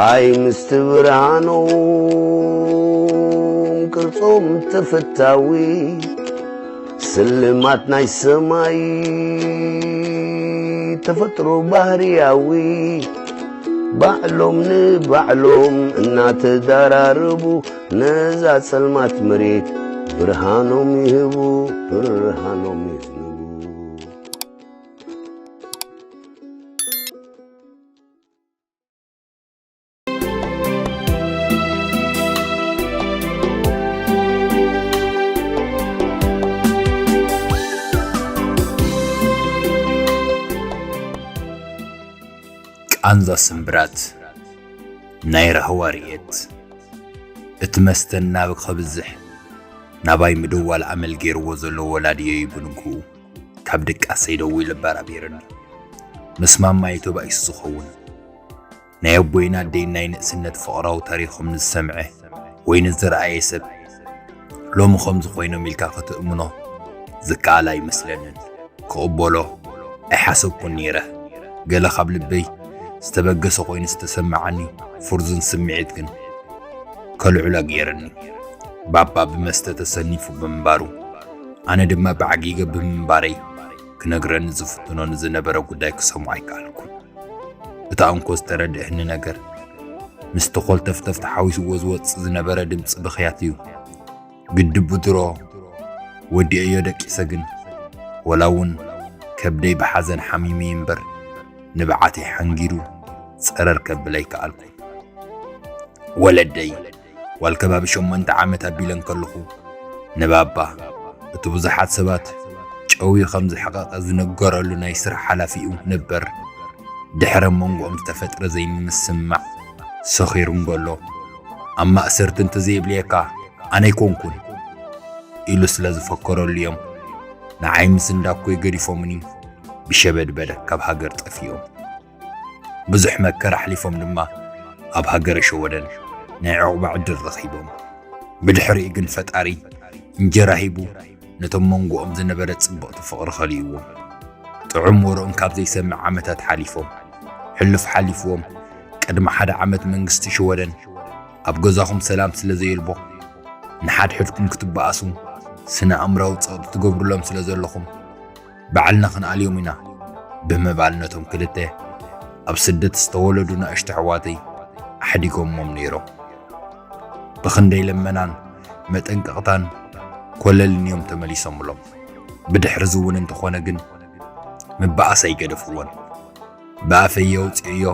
ኣይ ምስቲ ብርሃኖም ቅርጾም ተፈታዊ፣ ስልማት ናይ ሰማይ ተፈጥሮ ባህርያዊ፣ ባዕሎም ንባዕሎም እናተዳራረቡ፣ ነዛ ጸልማት መሬት ብርሃኖም ይህቡ፣ ብርሃኖም ይህቡ። ቃንዛ ስምብራት ናይ ራህዋ ርእየት። እቲ መስተ ናብ ከብዝሕ ናባይ ምድዋል ኣመል ገይርዎ ዘሎ ወላድየይ ብንግኡ ካብ ድቃሰይ ደዊሉ ኣበራቢሩኒ። ምስ ማማይ ተባኢሱ ዝኸውን ናይ ኣቦይን ኣደይን ናይ ንእስነት ፍቕራዊ ታሪኾም ንዝሰምዐ ወይ ንዝረኣየ ሰብ ሎሚ ከምዚ ኮይኖም ኢልካ ክትእምኖ ዝከኣል ኣይመስለንን። ክቕበሎ ኣይሓሰብኩን ነይረ። ገለ ካብ ልበይ ዝተበገሰ ኮይኑ ዝተሰማዓኒ ፍርዙን ስምዒት ግን ከልዕሎ ገይሩኒ። ባባ ብመስተ ተሰኒፉ ብምንባሩ፣ ኣነ ድማ ብዓጊገ ብምንባረይ ክነግረኒ ዝፍትኖ ንዝነበረ ጉዳይ ክሰምዖ ኣይከኣልኩን። እታ እንኮ ዝተረድአኒ ነገር፣ ምስቲ ኮልተፍተፍ ተሓዊስዎ ዝወጽእ ዝነበረ ድምጺ ብኽያት እዩ። ግድብ ብድሮ ወዲኤዮ ደቂሰ ግን፣ ወላ እውን ከብደይ ብሓዘን ሓሚሙ እምበር፣ ንብዓተይ ሓንጊዱ ጸረር ከብል ኣይከኣልኩን። ወለደይ፣ ጓል ከባቢ ሸሞንተ ዓመት ኣቢለ እንከለኹ፣ ንባባ፣ እቲ ብዙሓት ሰባት ጨውዩ ከም ዝሓቐቐ ዝንገረሉ ናይ ስራሕ ሓላፊኡ ነበር፣ ድሕረ መንጎኦም ዝተፈጥረ ዘይምስምማዕ ሰኺሩ እንከሎ፣ ኣብ ማእሰርቲ እንተዘይብልየካ ኣነ ኣይኮንኩን ኢሉ ስለ ዝፈከረሉ እዮም ንዓይ ምስ እንዳኮይ ገዲፎምኒ ብሸበድበደ ካብ ሃገር ጠፊኦም። ብዙሕ መከራ ኣሕሊፎም ድማ ኣብ ሃገረ ሸወደን ናይ ዕቑባ ዕድል ረኺቦም። ብድሕሪኡ ግን ፈጣሪ እንጀራ ሂቡ ነቶም መንጎኦም ዝነበረ ጽብቕቲ ፍቕሪ ከሊእዎም። ጥዑም ወረኦም ካብ ዘይሰምዕ ዓመታት ሓሊፎም። ሕሉፍ ሓሊፍዎም ቅድሚ ሓደ ዓመት መንግስቲ ሽወደን ኣብ ገዛኹም ሰላም ስለ ዘየልቦ ንሓድሕድኩም ክትበኣሱ ስነ ኣእምራዊ ጸቕጢ ትገብሩሎም ስለ ዘለኹም ባዕልና ክንኣልዮም ኢና ብምባል ነቶም ክልተ ኣብ ስደት ዝተወለዱ ንኣሽቱ ኣሕዋተይ ኣሕዲጎሞም ነይሮም። ብኽንደይ ለመናን መጠንቀቕታን ኮለልን እዮም ተመሊሶምሎም። ብድሕሪ እዚ እውን እንተኾነ ግን ምበኣስ ኣይገደፍዎን። ብኣፈይ የውፅእዮ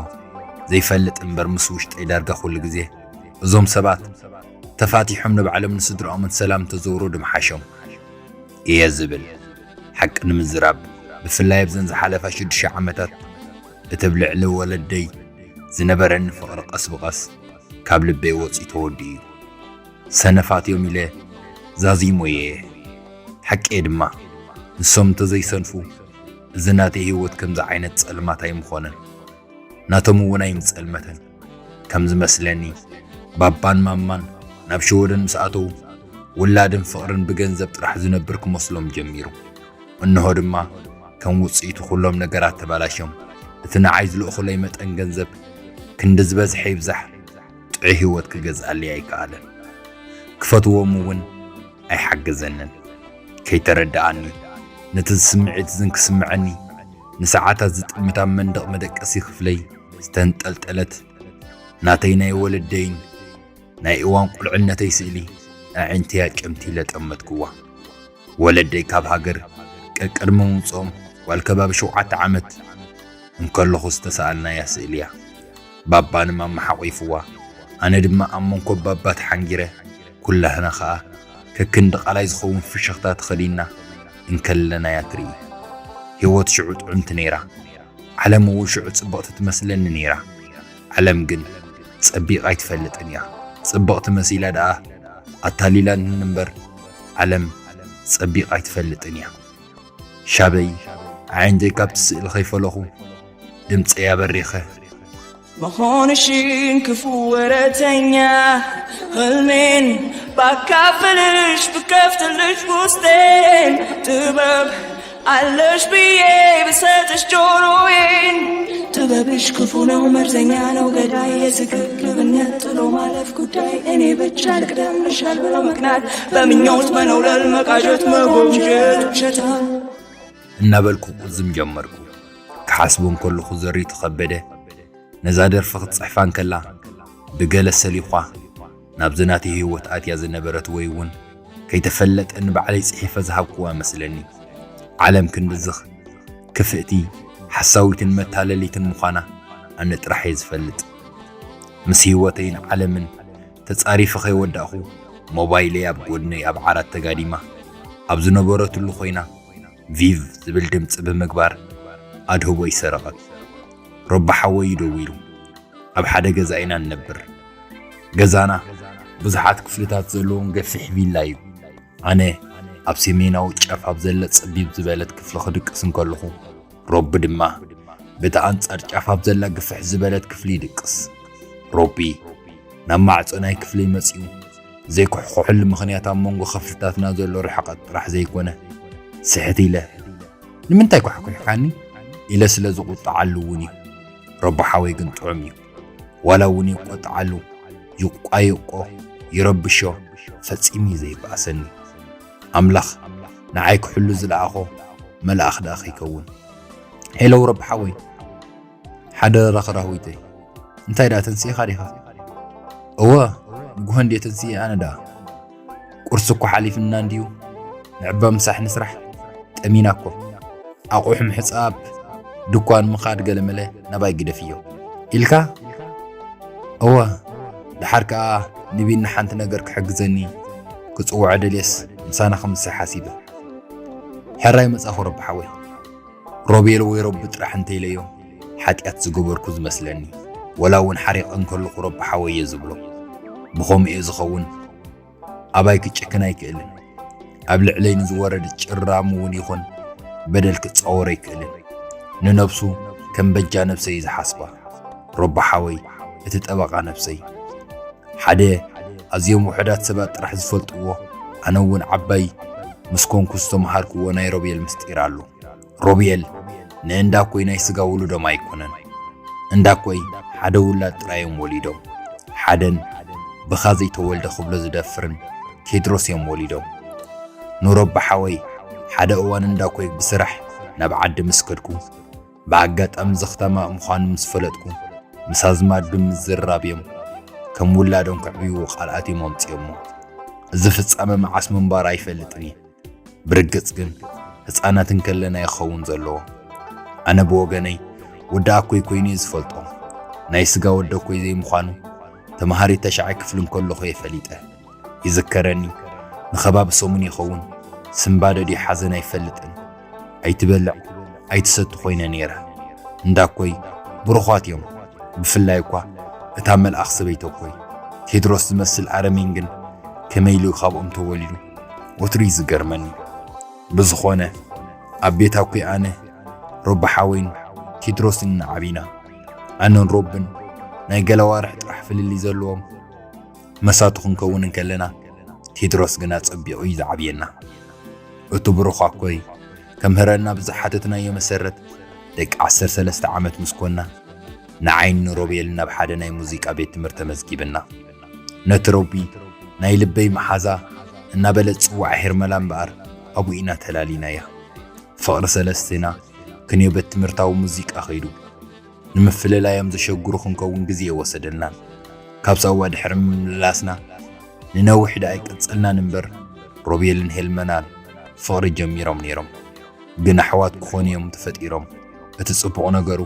ዘይፈልጥ እምበር ምስ ውሽጠይ ዳርጋ ኩሉ ግዜ እዞም ሰባት ተፋቲሖም ንባዕሎም ንስድራኦምን ሰላም ተዘውረዱ ምሓሾም እየ ዝብል። ሓቂ ንምዝራብ ብፍላይ ኣብዘን ዝሓለፋ ሽዱሽተ ዓመታት እቲ ኣብ ልዕሊ ወለደይ ዝነበረኒ ፍቕሪ ቀስ ብቐስ ካብ ልበይ ወፂኡ ተወዲኡ እዩ። ሰነፋት እዮም ኢለ ዛዚሞየ እየ። ሓቂ እየ ድማ። ንሶም እንተዘይሰንፉ እዚ ናተይ ህይወት ከምዚ ዓይነት ፀልማት ኣይምኾነን። ናቶም እውን ኣይምፀልመተን። ከም ዝመስለኒ ባባን ማማን ናብ ሽወደን ምስ ኣተዉ ውላድን ፍቕርን ብገንዘብ ጥራሕ ዝነብር ክመስሎም ጀሚሩ። እንሆ ድማ ከም ውፅኢቱ ኩሎም ነገራት ተባላሽዮም። እቲ ንዓይ ዝልእኹለይ መጠን ገንዘብ ክንዲ ዝበዝሐ ይብዛሕ ጥዑይ ህይወት ክገዝኣለይ ኣይከኣለን። ክፈትዎም እውን ኣይሓገዘንን። ከይተረድኣኒ ነቲ ስምዒት ዝን ክስምዐኒ ንሰዓታት ዝጥምት ኣብ መንደቕ መደቀሲ ክፍለይ ዝተንጠልጠለት ናተይ ናይ ወለደይን ናይ እዋን ቁልዕነተይ ስእሊ ኣዒንተይ ኣጨምቲ ኢለ ጠመትክዋ። ወለደይ ካብ ሃገር ቀቅድሚ ምውፅኦም ጓል ከባቢ ሸውዓተ ዓመት እንከለኹ ዝተሰኣልናያ ስእሊ እያ። ባባ ንማማ ሓቒፍዋ፣ ኣነ ድማ ኣብ መንኮብ ባባ ተሓንጊረ፣ ኩላህና ኸኣ ከክንዲ ቃላይ ዝኸውን ፍሽኽታ ተኸዲንና እንከለናያ ትርኢ። ህይወት ሽዑ ጥዕምቲ ነይራ። ዓለም እውን ሽዑ ጽብቕቲ ትመስለኒ ነይራ። ዓለም ግን ጸቢቕ ኣይትፈልጥን እያ። ጽብቕቲ መሲላ ደኣ ኣታሊላትኒ እምበር ዓለም ጸቢቕ ኣይትፈልጥን እያ። ሻበይ ኣዒንተይ ካብቲ ስእሊ ከይፈለኹ ድምጸይ ኣበሪኸ። መኾንሽን ክፉ ወረተኛ ህልሜን ባካፍልሽ ብከፍትልሽ ውስጤን ጥበብ አለሽ ብዬ ብሰጥሽ ጆሮዬን። ጥበብሽ ክፉ ነው፣ መርዘኛ ነው፣ ገዳይ፣ የስግብግብነት ጥሎ ማለፍ ጉዳይ። እኔ ብቻ ልቅደምሽ አልብሎ መቅናት፣ በምኞት መነውለል፣ መቃዠት፣ መጎምጀት፣ ውሸታ። እናበልኩ ቁዝም ጀመርኩ። ክሓስቦ እንከለኹ ዘሪቱ ከበደ ነዛ ደርፊ ክትጽሕፋ እንከላ፣ ብገለ ሰሊዃ ናብዚ ናተይ ህይወት ኣትያ ዝነበረት ወይ እውን ከይተፈለጠኒ ባዕለይ ጽሒፈ ዝሃብክዋ መስለኒ። ዓለም ክንድዝኽ ክፍእቲ፣ ሓሳዊትን መታለሊትን ምዃና ኣነ ጥራሕ እየ ዝፈልጥ። ምስ ህይወተይን ዓለምን ተጻሪፈ ከይወዳእኹ፣ ሞባይለይ ኣብ ጎድነይ ኣብ ዓራት ተጋዲማ ኣብ ዝነበረትሉ ኮይና፣ ቪቭ ዝብል ድምጺ ብምግባር ኣድህቦይ ሰረቐት። ረቢ ሓወይ እዩ ደዊሉ። ኣብ ሓደ ገዛ ኢና ንነብር። ገዛና ብዙሓት ክፍልታት ዘለዎም ገፊሕ ቪላ እዩ። ኣነ ኣብ ሰሜናዊ ጫፍ ኣብ ዘለ ጸቢብ ዝበለት ክፍሊ ክድቅስ እንከለኹ፣ ሮቢ ድማ በቲ ኣንጻር ጫፍ ኣብ ዘላ ግፍሕ ዝበለት ክፍሊ ይድቅስ። ሮቢ ናብ ማዕጾ ናይ ክፍለይ መጺኡ፣ ዘይኩሕኩሕሉ ምኽንያት ኣብ መንጎ ክፍልታትና ዘሎ ርሕቀት ጥራሕ ዘይኮነ፣ ስሕት ኢለ፣ "ንምንታይ ኳሕኩሕካኒ?" ኢለ ስለ ዝቑጥዓሉ እውን እዩ። ሮቢ ሓወይ ግን ጥዑም እዩ። ዋላ እውን ይቆጥዓሉ፣ ይቋየቆ፣ ይረብሾ፣ ፈጺሙ እዩ ዘይበኣሰኒ። ኣምላኽ ንዓይ ክሕሉ ዝለኣኾ መልኣኽ ደኣ ከይከውን። ሄሎ ሮቢ ሓወይ፣ ሓደራ ክራህዊተይ፣ እንታይ ደኣ ተንሲእኻ ዲኻ? እወ፣ ንግሆ እንድየ ተንሲኤ ኣነ ደኣ። ቁርሲ እኮ ሓሊፍና እንድዩ፣ ንዕባ ምሳሕ ንስራሕ፣ ጠሚና እኮ። ኣቑሑ ምሕጻብ፣ ድኳን ምኻድ ገለመለ ናባይ ግደፍዮ ኢልካ? እወ፣ ደሓር ከኣ ንቢኒ ሓንቲ ነገር ክሕግዘኒ ክጽውዖ ደልየስ ምሳና ክምስሕ ሓሲበ። ሕራይ መጻኹ ረቢ ሓወይ። ሮቤል ወይ ረቢ ጥራሕ እንተኢለዮ ሓጢኣት ዝገበርኩ ዝመስለኒ። ወላ እውን ሓሪቐ እንከለኹ ረቢ ሓወይ እየ ዝብሎ። ብኸምኡ እየ ዝኸውን። ኣባይ ክጭክን ኣይክእልን። ኣብ ልዕለይ ንዝወረደ ጭራም እውን ይኹን በደል ክጻወር ኣይክእልን። ንነብሱ ከም በጃ ነብሰይ እዩ ዝሓስባ። ረቢ ሓወይ እቲ ጠበቓ ነብሰይ። ሓደ ኣዝዮም ውሑዳት ሰባት ጥራሕ ዝፈልጥዎ፣ ኣነ እውን ዓባይ ምስ ኮንኩ ዝተምሃርክዎ ናይ ሮቤል ምስጢር ኣሎ። ሮቤል ንእንዳኮይ ናይ ስጋ ውሉዶም ኣይኮነን። እንዳኮይ ሓደ ውላድ ጥራይ እዮም ወሊዶም። ሓደን ብኻ ዘይተወልደ ክብሎ ዝደፍርን ቴድሮስ እዮም ወሊዶም። ንሮቢ ሓወይ ሓደ እዋን እንዳኮይ ብስራሕ ናብ ዓዲ ምስ ከድኩ፣ ብኣጋጣሚ ዘኽታማ ምዃኑ ምስ ፈለጥኩ፣ ምስ ኣዝማዱ ምዝርራብ እዮም ከም ውላዶም ከዕብይዎ ቃል ኣትዮም ኣምጺኦሞ። እዚ ፍጻመ መዓስ ምንባሩ ኣይፈልጥን እየ። ብርግጽ ግን ህጻናት እንከለና እዩ ክኸውን ዘለዎ። ኣነ ብወገነይ ወዲ ኣኮይ ኮይኑ እየ ዝፈልጦ። ናይ ስጋ ወዲ ኣኮይ ዘይምዃኑ ተማሃሪ ተሽዓይ ክፍሊ እንከለኹ እየ ፈሊጠ። ይዝከረኒ ንኸባቢ ሰሙን ይኸውን ስንባደ ድዩ ሓዘን ኣይፈልጥን። ኣይትበልዕ ኣይትሰቲ ኮይነ ነይረ። እንዳኮይ ብሩኻት እዮም። ብፍላይ እኳ እታ መልኣኽ ሰበይተኮይ። ቴድሮስ ዝመስል ኣረሜን ግን ከመይ ኢሉ ካብኦም ተወሊዱ? ወትሩ እዩ ዝገርመኒ። ብዝኾነ ኣብ ቤት ኣኮይ ኣነ፣ ሮቢ ሓወይን ቴድሮስን ኢና ዓቢና። ኣነን ሮብን ናይ ገለ ኣዋርሕ ጥራሕ ፍልልይ ዘለዎም መሳቱ ክንከውን እንከለና፣ ቴድሮስ ግና ጸቢቑ እዩ ዝዓብየና። እቱ ብሩኽ ኣኮይ ከምህረና ብዝሓተትናዮ መሰረት፣ ደቂ ዓሰርተ ሰለስተ ዓመት ምስ ኮና፣ ንዓይን ንሮቤልን ናብ ሓደ ናይ ሙዚቃ ቤት ትምህርቲ ተመዝጊብና። ነቲ ሮቢ ናይ ልበይ መሓዛ እናበለ ዝጽዋዕ ሄርመላ እምበኣር ኣብኡ ኢና ተላሊናያ። ፍቕሪ ሰለስቴና ክንዮ ቤት ትምህርታዊ ሙዚቃ ከይዱ። ንምፍልላዮም ዘሸግሩ ክንከውን ግዜ ኣይወሰደልናን። ካብ ሳዋ ድሕሪ ምምላስና ንነዊሕ ደኣ ኣይቀጸልናን እምበር፣ ሮቤልን ሄልመናን ፍቕሪ ጀሚሮም ነይሮም። ግን ኣሕዋት ክኾኑ እዮም ተፈጢሮም። እቲ ጽቡቕ ነገሩ፣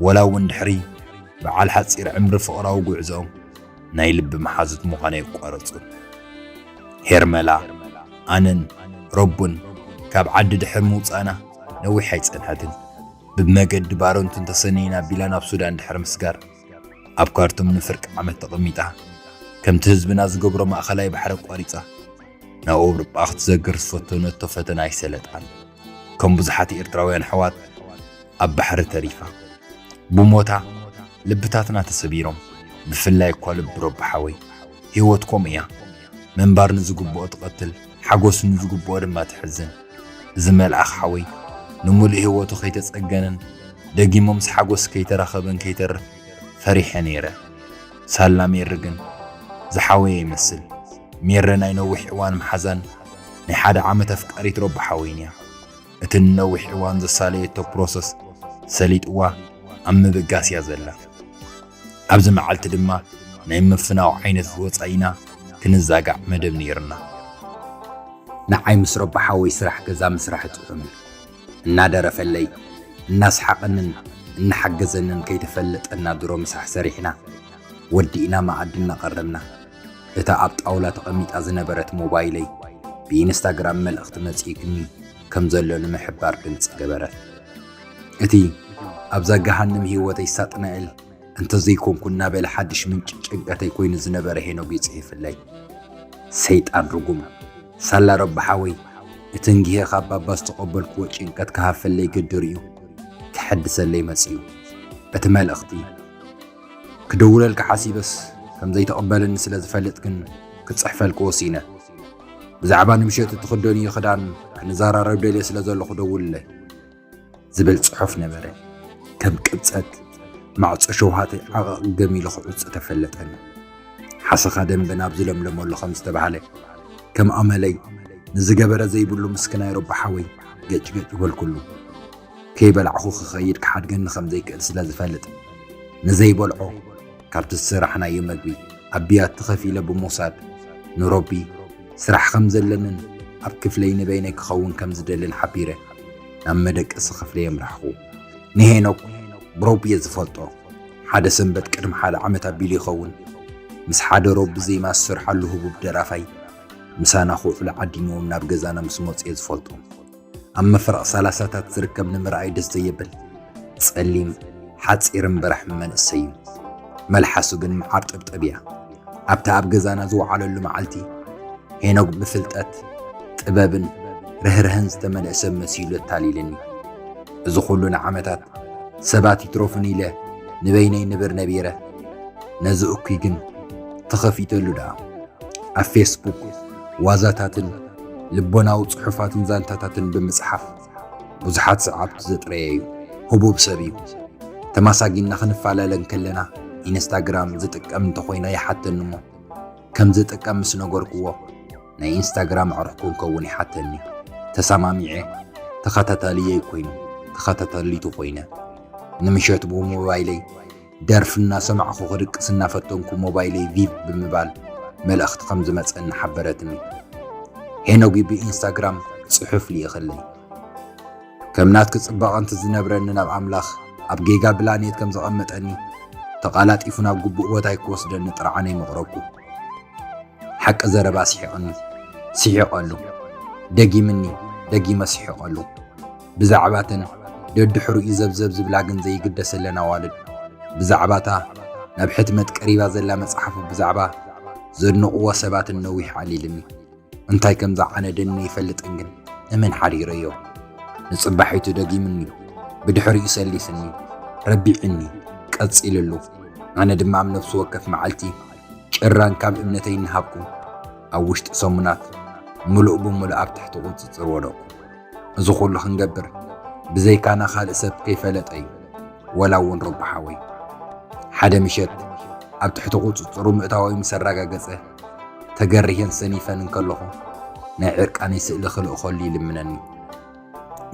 ወላ እውን ድሕሪ በዓል ሓጺር ዕምሪ ፍቕራዊ ጉዕዞኦም ናይ ልቢ መሓዙት ምዃን ኣየቋረጹን። ሄርመላ፣ ኣነን ሮቡን ካብ ዓዲ ድሕሪ ምውጻእና ነዊሕ ኣይጸንሐትን። ብመገዲ ባረንቱ እንተሰነይና ኣቢላ ናብ ሱዳን ድሕሪ ምስጋር፣ ኣብ ካርቱም ንፍርቂ ዓመት ተቐሚጣ፣ ከምቲ ህዝብና ዝገብሮ ማእኸላይ ባሕሪ ኣቋሪጻ ናብ ኣውሮጳ ክትሰግር ዝፈተነቶ ፈተና ኣይሰለጣን። ከም ብዙሓት ኤርትራውያን ኣሕዋት ኣብ ባሕሪ ተሪፋ። ብሞታ ልብታትና ተሰቢሮም፣ ብፍላይ እኳ ልቢ ሮቢ ሓወይ። ህይወት ከምኡ እያ። ምንባር ንዝግብኦ ትቐትል፣ ሓጎስ ንዝግብኦ ድማ ተሕዝን። እዚ መልኣኽ ሓወይ ንምሉእ ህይወቱ ከይተጸገነን ደጊሙ ምስ ሓጎስ ከይተራኸበን ከይተርፍ ፈሪሐ ነይረ። ሳላ ሜሪ ግን ዝሓወየ ይመስል። ሜሪ ናይ ነዊሕ እዋን መሓዛን ናይ ሓደ ዓመት ኣፍቃሪት ረቡ ሓወይን እያ። እቲ ንነዊሕ እዋን ዘሳለየቶ ፕሮሰስ ሰሊጥዋ ኣብ ምብጋስ እያ ዘላ። ኣብዚ መዓልቲ ድማ ናይ ምፍናው ዓይነት ወጻኢና ክንዛጋዕ መደብ ነይርና። ንዓይ ምስ ረቡ ሓወይ ስራሕ ገዛ ምስራሕ ጥዑም እዩ። እናደረፈለይ፣ እናስሓቐንን እናሓገዘንን ከይተፈለጠና ድሮ ምሳሕ ሰሪሕና፣ ወዲእና መኣዲ እናቐረብና፣ እታ ኣብ ጣውላ ተቐሚጣ ዝነበረት ሞባይለይ ብኢንስታግራም መልእኽቲ መጺእክኒ ከም ዘሎ ንምሕባር ድምጺ ገበረት። እቲ ኣብዛ ገሃንም ህይወተይ ሳጥናኤል እንተዘይኮንኩ እናበለ ሓድሽ ምንጪ ጭንቀተይ ኮይኑ ዝነበረ ሄኖግ ይጽሕፍለይ። ሰይጣን ርጉም፣ ሳላ ረቢ ሓወይ፣ እቲ እንግሄ ካብ ባባ ዝተቐበልክዎ ጭንቀት ክሃፈለይ ግድር እዩ፣ ክሕድሰለይ መጺኡ። እቲ መልእኽቲ ክድውለልካ ሓሲበስ ከም ዘይተቐበለኒ ስለ ዝፈልጥ ግን ክጽሕፈልኪ ወሲነ። ብዛዕባ ንምሸት እትኽደንዮ ክዳን ክንዘራረብ ደልየ ስለ ዘለኹ ደውልለይ። ዝብል ጽሑፍ ነበረ። ከም ቅብጸት ማዕጾ ሸውሃተይ ዓቐቕ ገሚሉ ክዕጾ ተፈለጠኒ። ሓሰኻ ደንበ ናብ ዝለምለመሉ ከም ዝተባህለ፣ ከም ኣመለይ ንዝገበረ ዘይብሉ ምስክናይ ረቢ ሓወይ ገጭ ገጭ በልኩሉ። ከይበላዕኹ ክኸይድ ክሓድገኒ ከም ዘይክእል ስለ ዝፈልጥ፣ ንዘይበልዖ ካብቲ ዝሰራሕናዮ መግቢ ኣብ ብያቲ ከፊለ ብምውሳድ፣ ንሮቢ ስራሕ ከም ዘለንን ኣብ ክፍለይ ንበይነይ ክኸውን ከም ዝደልን ሓቢረ ናብ መደቀሲ ክፍለይ ኣምራሕኹ። ንሄኖክ ብሮቢ እየ ዝፈልጦ። ሓደ ሰንበት ቅድሚ ሓደ ዓመት ኣቢሉ ይኸውን፣ ምስ ሓደ ሮቢ ዜማ ዝሰርሓሉ ህቡብ ደራፋይ ምሳና ክውዕሉ ዓዲምዎም ናብ ገዛና ምስ መጹ እየ ዝፈልጦ። ኣብ መፍረቕ ሰላሳታት ዝርከብ ንምርኣይ ደስ ዘየብል ጸሊም ሓጺርን በራሕን መንእሰይ እዩ። መልሓሱ ግን መዓር ጥብጥብ እያ። ኣብታ ኣብ ገዛና ዝወዓለሉ መዓልቲ ሄኖግ ብፍልጠት፣ ጥበብን ርህርህን ዝተመልአ ሰብ መሲሉ ኣታሊልኒ። እዚ ኩሉ ንዓመታት ሰባት ይትረፉን ኢለ ንበይነይ ንብር ነቢረ፣ ነዚ እኩይ ግን ተኸፊተሉ ደኣ። ኣብ ፌስቡክ ዋዛታትን ልቦናዊ ጽሑፋትን ዛንታታትን ብምጽሓፍ ብዙሓት ሰዓብቲ ዘጥረየ እዩ። ህቡብ ሰብ እዩ። ተማሳጊና ክንፈላለ እንከለና ኢንስታግራም ዝጥቀም እንተኾይና ይሓተኒ እሞ፣ ከም ዝጥቀም ምስ ነገርክዎ፣ ናይ ኢንስታግራም ኣዕሩኽ ክንከውን ይሓተኒ። ተሰማሚዐ፣ ተኸታታሊየይ ኮይኑ፣ ተኸታታሊቱ ኮይነ። ንምሸት ብሞባይለይ ደርፊ እናሰማዕኹ ክድቅስ እናፈተንኩ ሞባይለይ ቪቭ ብምባል መልእኽቲ ከም ዝመጸኒ ሓበረትኒ። ሄኖጊ ብኢንስታግራም ጽሑፍ ልኢኸለይ። ከም ናትኪ ጽባቐ እንተ ዝነብረኒ ናብ ኣምላኽ ኣብ ጌጋ ብላኔት ከም ዘቐመጠኒ ተቓላጢፉ ናብ ግቡእ ቦታይ ክወስደኒ ጥርዓነይ መቕረብኩ። ሓቂ ዘረባ ስሒቕኒ፣ ስሒቐሉ። ደጊምኒ፣ ደጊመ ስሒቐሉ። ብዛዕባተን ደድሕሪኡ ዘብዘብ ዝብላ ግን ዘይግደሰለን ኣዋልድ፣ ብዛዕባታ ናብ ሕትመት ቀሪባ ዘላ መጽሓፉ፣ ብዛዕባ ዘድንቕዎ ሰባትን ነዊሕ ዓሊልኒ። እንታይ ከም ዝዓነደኒ ይፈልጥን ግን እመን ሓዲረዮ። ንጽባሒቱ ደጊምኒ፣ ብድሕሪኡ ሰሊስኒ፣ ረቢዕኒ፣ ቀጺልሉ። ኣነ ድማ ኣብ ነፍሲ ወከፍ መዓልቲ ጭራን ካብ እምነተይ እናሃብኩ፣ ኣብ ውሽጢ ሰሙናት ምሉእ ብምሉእ ኣብ ትሕቲ ቁጽጽር ወደቕኩ። እዚ ኩሉ ክንገብር ብዘይካና ካልእ ሰብ ከይፈለጠ እዩ፣ ወላ እውን ረቢ ሓወይ። ሓደ ምሸት ኣብ ትሕቲ ቁጽጽሩ ምእታወይ ምስ ኣረጋገጸ፣ ተገሪሄን ሰኒፈን እንከለኹ ናይ ዕርቃነይ ስእሊ ክልእኸሉ ይልምነኒ።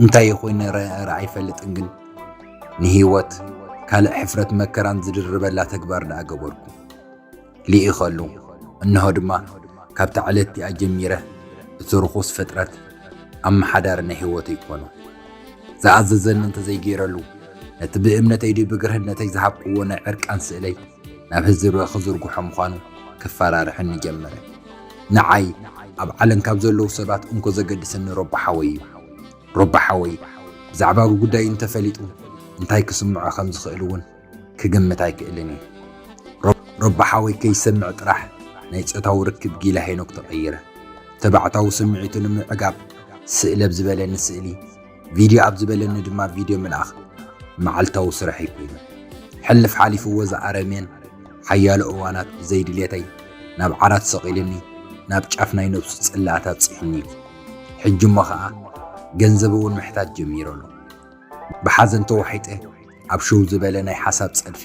እንታይ ይኾይነ ረኣ ኣይፈልጥን፣ ግን ንህይወት ካልእ ሕፍረት መከራን ዝድርበላ ተግባር ደኣ ገበርኩ። ልኢኸሉ። እንሆ ድማ ካብታ ዕለት እቲኣ ጀሚረ እቲ ርኹስ ፍጥረት ኣመሓዳሪ ናይ ህይወተይ ኮነ። ዝኣዘዘኒ እንተዘይገይረሉ፣ ነቲ ብእምነተይ ድዩ ብግርህነተይ ዝሃብክዎ ናይ ዕርቃን ስእለይ ናብ ህዝቢ ክዝርግሖ ምዃኑ ክፈራርሐኒ ጀመረ። ንዓይ ኣብ ዓለም ካብ ዘለዉ ሰባት እንኮ ዘገድሰኒ ረቢ ሓወይ እዩ። ረቢ ሓወይ ብዛዕባ ጉዳይ እንተፈሊጡ እንታይ ክስምዖ ከም ዝኽእል እውን ክግምት ኣይክእልን እየ። ረቢ ሓወይ ከይሰምዕ ጥራሕ ናይ ጾታዊ ርክብ ጊላ ሄኖክ ተቐይረ። ተባዕታዊ ስምዒቱ ንምዕጋብ ስእሊ ኣብ ዝበለኒ ስእሊ፣ ቪድዮ ኣብ ዝበለኒ ድማ ቪድዮ ምልኣኽ መዓልታዊ ስራሐይ ኮይኑ። ሕልፍ ሓሊፉ ወዚ ኣረሜን ሓያሎ እዋናት ብዘይድሌተይ ናብ ዓራት ሰቒሉኒ ናብ ጫፍ ናይ ነብሱ ጽላኣት ኣብጺሑኒ እዩ። ሕጂ እሞ ኸኣ ገንዘብ እውን ምሕታት ጀሚሩ ኣሎ። ብሓዘን ተዋሒጠ ኣብ ሽው ዝበለ ናይ ሓሳብ ጸድፊ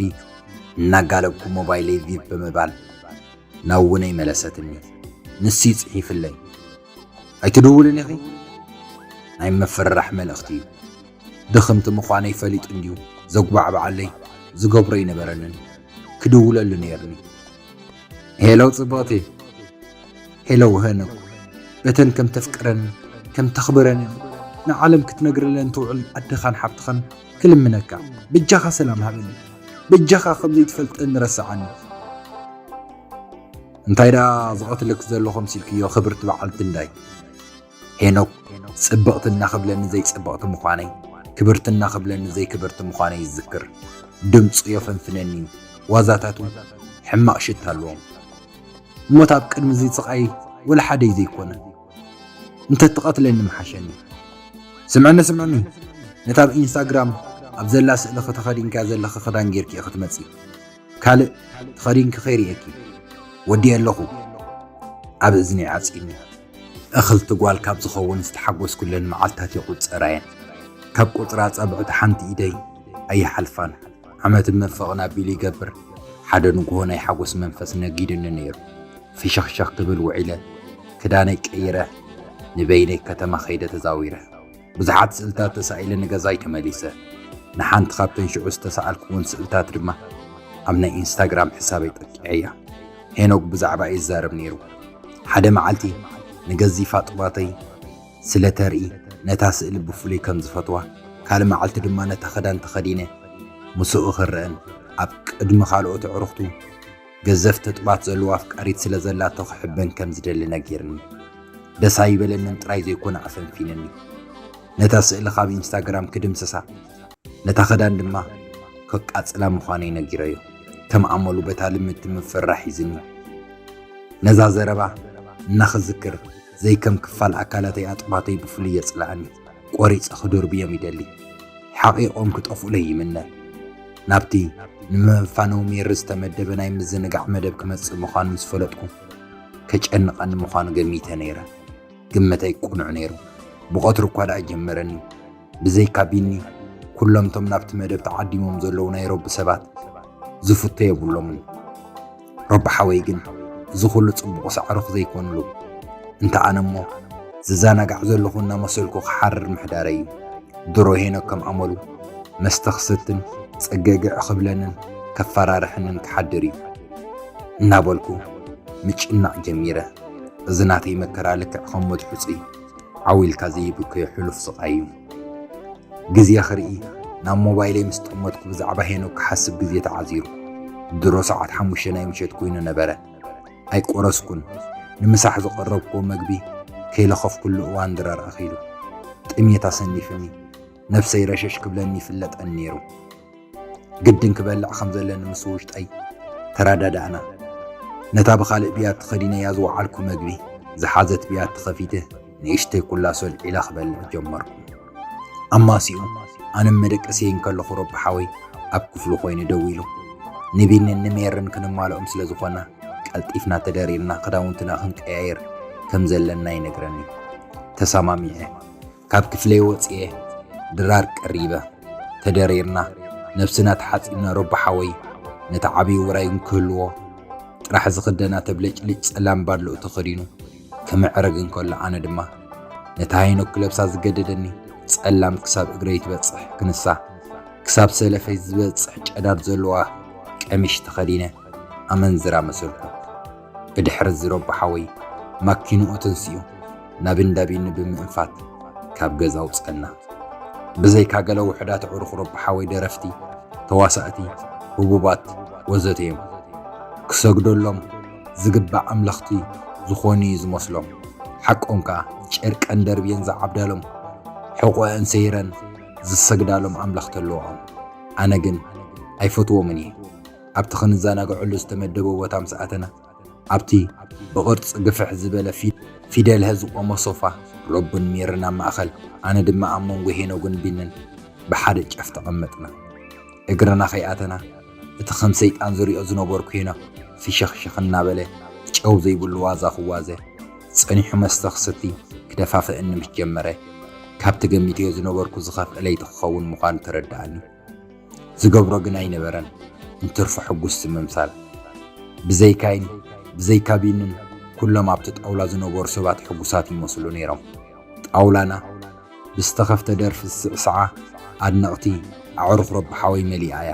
እናጋለብኩ ሞባይለይ ቪብ ብምባል ናብ ውነይ መለሰትኒ። ንሱ ይጽሒፍለይ፣ "ኣይትድውልን ኢኺ?" ናይ መፈራራሕ መልእኽቲ እዩ። ድኽምቲ ምዃነይ ፈሊጡ እንድዩ ዘጉባዕብዓለይ፣ ዝገብሮ ኣይነበረንን። ክድውለሉ ነይርኒ። "ሄሎ ጽብቕቲ፣ ሄሎ ሄኖክ፣ በተን ከም ተፍቅረንን ከም ተኽብረንን ንዓለም ክትነግረለን ትውዕል ኣደኻን ሓብትኻን ክልምነካ፣ በጃኻ ሰላም ሃበኒ፣ በጃኻ ከም ዘይትፈልጠኒ ረስዓኒ።" እንታይ ደኣ ዝቐትለኪ ዘሎ ከምሲልክዮ ክብርቲ በዓልቲ እንዳይ? ሄኖክ ጽብቕቲ እናኽብለኒ ዘይጽብቕቲ ምዃነይ፣ ክብርቲ እናኽብለኒ ዘይክብርቲ ምዃነይ ይዝክር። ድምጹ የፈንፍነኒ፣ ዋዛታቱ ሕማቕ ሽታ ኣለዎም። እሞ ኣብ ቅድሚ እዚ ስቓይ ወላ ሓደይ ዘይኮነ። እንተትቐትለኒ ምሓሸኒ። ስምዕኒ፣ ስምዕኒ፣ ነታ ኣብ ኢንስታግራም ኣብ ዘላ ስእሊ ከተኸዲንካ ዘለኺ ክዳን ጌርኪ ኢኺ ክትመጺ። ካልእ ተኸዲንኪ ከይርእየኪ። ወዲኤ ኣለኹ። ኣብ እዝኒ ዓጺኒ። እኽልቲ ጓል ካብ ዝኸውን ዝተሓጎስኩለን መዓልታት ይቑጸራ እየን። ካብ ቁጽራ ኣጻብዕቲ ሓንቲ ኢደይ ኣይሓልፋን። ዓመት መፈቕን ኣቢሉ ይገብር። ሓደ ንግሆ ናይ ሓጎስ መንፈስ ነጊድኒ ነይሩ። ፍሸኽሸኽ ክብል ውዒለ፣ ክዳነይ ቀይረ፣ ንበይነይ ከተማ ከይደ ተዛዊረ። ብዙሓት ስእልታት ተሳኢለ ንገዛይ ተመሊሰ። ንሓንቲ ካብተን ሽዑ ዝተሳኣልኩወን ስእልታት ድማ ኣብ ናይ ኢንስታግራም ሕሳበይ ጠቂዐያ። ሄኖክ ብዛዕባይ ይዛረብ ነይሩ። ሓደ መዓልቲ ንገዚፋ ጡባተይ ስለ ተርኢ ነታ ስእሊ ብፍሉይ ከም ዝፈትዋ፣ ካልእ መዓልቲ ድማ ነታ ክዳን ተኸዲነ ምስኡ ክረአን ኣብ ቅድሚ ካልኦት ኣዕሩኽቱ ገዘፍቲ ጡባት ዘለዎ ኣፍቃሪት ስለ ዘላቶ ክሕበን ከም ዝደሊ ነጊርኒ። ደስ ኣይበለንን ጥራይ ዘይኮነ ኣፈንፊንኒ። ነታ ስእሊ ካብ ኢንስታግራም ክድምስሳ፣ ነታ ክዳን ድማ ከቃጽላ ምዃነይ ነጊረዮ። ከም ኣመሉ በታ ልምድቲ ምፍርራሕ ሒዝኒ። ነዛ ዘረባ እናኽዝክር ዘይከም ክፋል ኣካላተይ ኣጥባተይ ብፍሉይ የጽልኣኒ። ቆሪጸ ክድርብዮም ይደሊ። ሓቒቖም ክጠፍኡለይ ይምነ። ናብቲ ንመፋነዊ ሜሪ ዝተመደበ ናይ ምዝንጋዕ መደብ ክመጽእ ምዃኑ ምስ ፈለጥኩ፣ ከጨንቐኒ ምዃኑ ገሚተ ነይረ። ግምተይ ቅኑዕ ነይሩ። ብቐትሩ እኳ ደኣ ጀመረኒ። ብዘይካ ቢኒ፣ ኩሎም እቶም ናብቲ መደብ ተዓዲሞም ዘለዉ ናይ ረቢ ሰባት ዝፍቶ የብሎምን። ረቢ ሓወይ ግን እዚ ኩሉ ጽቡቕ ሳዕሪ ዘይኮንሉ። እንተ ኣነ እሞ ዝዘናጋዕ ዘለኹ እናመሰልኩ ክሓርር ምሕዳረይ እዩ። ድሮ ሄኖክ ከም ኣመሉ መስተ ክሰትን ጸገግዕ ክብለንን ከፈራርሐንን ክሓድር እዩ እናበልኩ ምጭናቕ ጀሚረ። እዚ ናተይ መከራ ልክዕ ከም መትሑጺ ዓው ኢልካ ዘይብከዮ ሕሉፍ ስቓይ እዩ። ግዜ ክርኢ ናብ ሞባይለይ ምስ ጠመትኩ ብዛዕባ ሄኖክ ክሓስብ ግዜ ተዓዚሩ። ድሮ ሰዓት ሓሙሽተ ናይ ምሸት ኮይኑ ነበረ። ኣይቆረስኩን። ንምሳሕ ዝቐረብኩዎ መግቢ ከይለኸፍኩሉ እዋን ድራር ኣኺሉ። ጥሜት ኣሰኒፍኒ። ነብሰይ ረሸሽ ክብለኒ ይፍለጠኒ ነይሩ። ግድን ክበልዕ ከም ዘለኒ ምስ ውሽጠይ ተረዳዳእና። ነታ ብኻልእ ብያቲ ከዲነያ ዝወዓልኩ መግቢ ዝሓዘት ብያቲ ከፊተ ንእሽተይ ኩላሶ ኣልዒለ ክበልዕ ጀመርኩ። ኣማሲኡ ኣነም መደቀስየይ እንከለኹ ረቢ ሓወይ ኣብ ክፍሉ ኮይኑ ደው ኢሉ ንቢንን ንሜርን ክንማልኦም ስለ ዝኾና ቀልጢፍና ተደሪርና ክዳውንትና ክንቀያየር ከም ዘለና ይነግረኒ። ተሰማሚዐ። ካብ ክፍለይ ወጽኤ ድራር ቀሪበ። ተደሪርና ነብስና ተሓጺብና ረቢ ሓወይ ነቲ ዓብዪ ውራይ እንክህልዎ ጥራሕ ዝኽደና ተብለጭልጭ ጸላም ባድልኡ ተኸዲኑ ክምዕረግ እንከሎ ኣነ ድማ ነታ ሄኖክ ክለብሳ ዝገደደኒ ጸላም ክሳብ እግረይ ትበጽሕ ክንሳ ክሳብ ሰለፈይ ዝበጽሕ ጨዳድ ዘለዋ ቀሚሽ ተኸዲነ ኣመንዝራ መሰልኩ። ብድሕሪ እዚ ረቢ ሓወይ ማኪንኡ ተንሲኡ ናብ እንዳ ቢኒ ብምእንፋት ካብ ገዛ ኣውጸና። ብዘይካ ገለ ውሑዳት ኣዕሩኽ ረቢ ሓወይ ደረፍቲ፣ ተዋሳእቲ፣ ህቡባት ወዘተ እዮም። ክሰግደሎም ዝግባእ ኣምለኽቲ ዝኾኑ እዩ ዝመስሎም። ሓቆም ከኣ ጨርቀን ደርብየን ዝዓብዳሎም፣ ሕቖአን ሰይረን ዝሰግዳሎም ኣምለኽቲ ኣለዎም። ኣነ ግን ኣይፈትዎምን እየ። ኣብቲ ክንዘናግዐሉ ዝተመደበ ቦታ ምስ ኣተና፣ ኣብቲ ብቕርጺ ግፍሕ ዝበለ ፊ-፣ ፊደል ሀ ዝቖመ ሶፋ፣ ረቡን ሜርን ኣብ ማእከል፣ ኣነ ድማ ኣብ መንጎ ሄኖግን ቢንን ብሓደ ጫፍ ተቐመጥና። እግርና ከይኣተና፣ እቲ ከም ሰይጣን ዝሪኦ ዝነበርኩ ሄኖክ ፍሸኽሸኽ እናበለ፣ ጨው ዘይብሉ ዋዛ ክዋዘ፣ ጸኒሑ መስተ ክሰቲ ክደፋፍእኒ ምስ ጀመረ፣ ካብቲ ገሚተዮ ዝነበርኩ ዝኸፍአ ለይቲ ክኸውን ምዃኑ ተረድኣኒ። ዝገብሮ ግን ኣይነበረን፣ እንትርፎ ሕጉስቲ ምምሳል። ብዘይካይን ብዘይካ ቢንን ኩሎም ኣብቲ ጣውላ ዝነበሩ ሰባት ሕጉሳት ይመስሉ ነይሮም። ጣውላና ብዝተኸፍተ ደርፊ ዝስዕስዓ ኣድነቕቲ ኣዕሩኽ ረቢ ሓወይ መሊኣ እያ።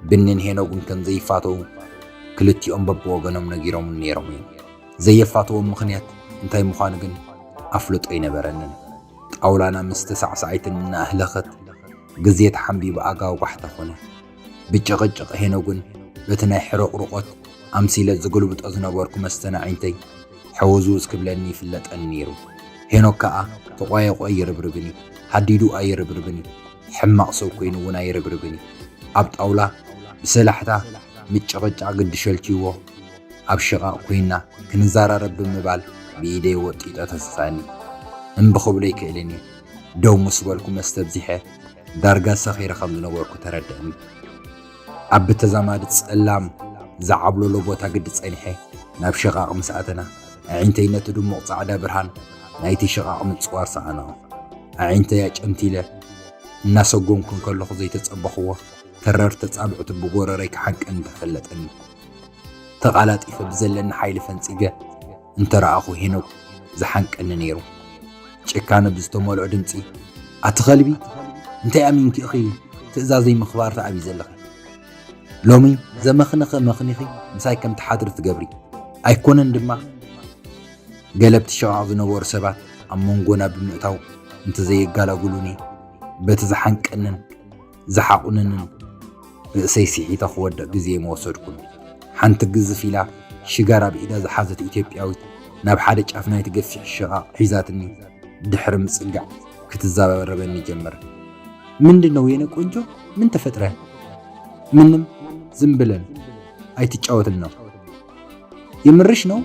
ብንን ሄኖግን ከም ዘይፋተዉ ክልቲኦም በብወገኖም ነጊሮምን ነይሮም እዮም። ዘየፋተዎም ምኽንያት እንታይ ምዃኑ ግን ኣፍልጦ ኣይነበረንን። ጣውላና ምስ ተሳዕሳዒትን እናኣህለኸት ግዜ ተሓንቢቡ ኣጋጓሕታ ኮነ። ብጭቕጭቕ ሄኖግን በቲ ናይ ሕርቕርቆት ኣምሲለ ዝግልብጦ ዝነበርኩ መስተናዒንተይ ሕውዝውዝ ክብለኒ ይፍለጠኒ ነይሩ። ሄኖክ ከኣ ተቋየቑ ኣይርብርብን እዩ፣ ሃዲዱ ኣይርብርብን እዩ፣ ሕማቕ ሰብ ኮይኑ እውን ኣይርብርብን እዩ። ኣብ ጣውላ ብሰላሕታ ምጭቕጫቕ ግዲ ሸልችይዎ ኣብ ሽቓቕ ኮይና ክንዘራረብ ብምባል ብኢደይ ወጢጠ ተሰሳኒ። እምቢ ክብሎ ኣይክእልን እየ። ደው ምስ በልኩ መስተ ኣብዚሐ ዳርጋ ሰኺረ ከም ዝነበርኩ ተረድአኒ። ኣብ ብተዛማዲ ጸላም ዝዓብለሎ ቦታ ግዲ ጸኒሐ ናብ ሽቓቕ ምስ ኣተና ኣዒንተይ ነቲ ድሙቕ ጻዕዳ ብርሃን ናይቲ ሽቓቕ ምጽዋር ሰኣናኦ። ኣዒንተይ ኣጨንቲለ እናሰጎምኩ እንከለኹ ዘይተጸበኽዎ ተረርቲ ጻብዕቱ ብጎረረይ ክሓንቀኒ ተፈለጠኒ። ተቓላጢፈ ብዘለኒ ሓይሊ ፈንጺገ እንተ ረኣኹ ሄኖክ ዝሓንቀኒ ነይሩ። ጭካነ ብዝተመልኦ ድምጺ፣ ኣቲ ኸልቢ፣ እንታይ ኣሚንኪ ኢኺ ትእዛዘይ ምኽባር ትኣብዪ ዘለኺ? ሎሚ ዘመኽነኸ መኽኒኺ ምሳይ ከም ትሓድሪ ትገብሪ። ኣይኮነን ድማ ገለ ኣብቲ ሽቓቕ ዝነበሩ ሰባት ኣብ መንጎና ብምእታው እንተዘየጋላግሉኒ በቲ ዝሓንቀንን ዝሓቑነንን ርእሰይ ስሒተ ክወድቕ ግዜ ምወሰድኩን። ሓንቲ ግዝፍ ኢላ ሽጋራ ብኢዳ ዝሓዘት ኢትዮጵያዊት ናብ ሓደ ጫፍ ናይቲ ገፊሕ ሽቓቕ ሒዛትኒ ድሕሪ ምጽጋዕ ክትዛረበኒ ጀመረ። ምንድን ነው የኔ ቆንጆ? ምን ተፈጥረ? ምንም፣ ዝም ብለን ኣይትጫወትን ነው። የምርሽ ነው?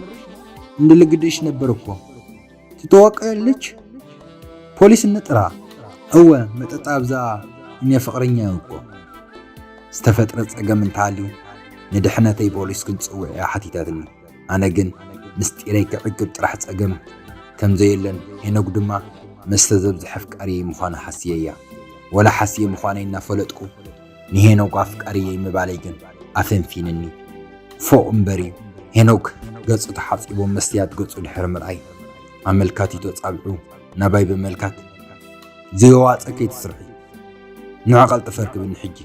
እንድልግድሽ ነበር እኮ። ትተዋቀልች ፖሊስ እንጥራ። እወ፣ መጠጣ ኣብዛ እኛ ፍቕረኛ እኮ። ዝተፈጥረ ጸገም እንተሃልዩ ንድሕነተይ ፖሊስ ክንጽውዕ እያ ሓቲታትኒ። ኣነ ግን ምስጢረይ ክዕቅብ ጥራሕ ጸገም ከም ዘየለን ሄኖግ ድማ መስተ ዘብዝሕ ኣፍቃሪየይ ምዃኑ ሓስየ እያ። ወላ ሓስየ ምዃነይ እናፈለጥኩ ንሄኖግ ኣፍቃሪየይ ምባለይ ግን ኣፈንፊንኒ። ፎእ እምበር እዩ። ሄኖግ ገጹ ተሓጺቡ መስትያት ገጹ ድሕሪ ምርኣይ ኣመልካቲቶ ጻብዑ ናባይ ብምምልካት፣ "ዘየዋጸ ከይትስርሒ፣ ንዑ ቀልጥፈ ርክብኒ ሕጂ"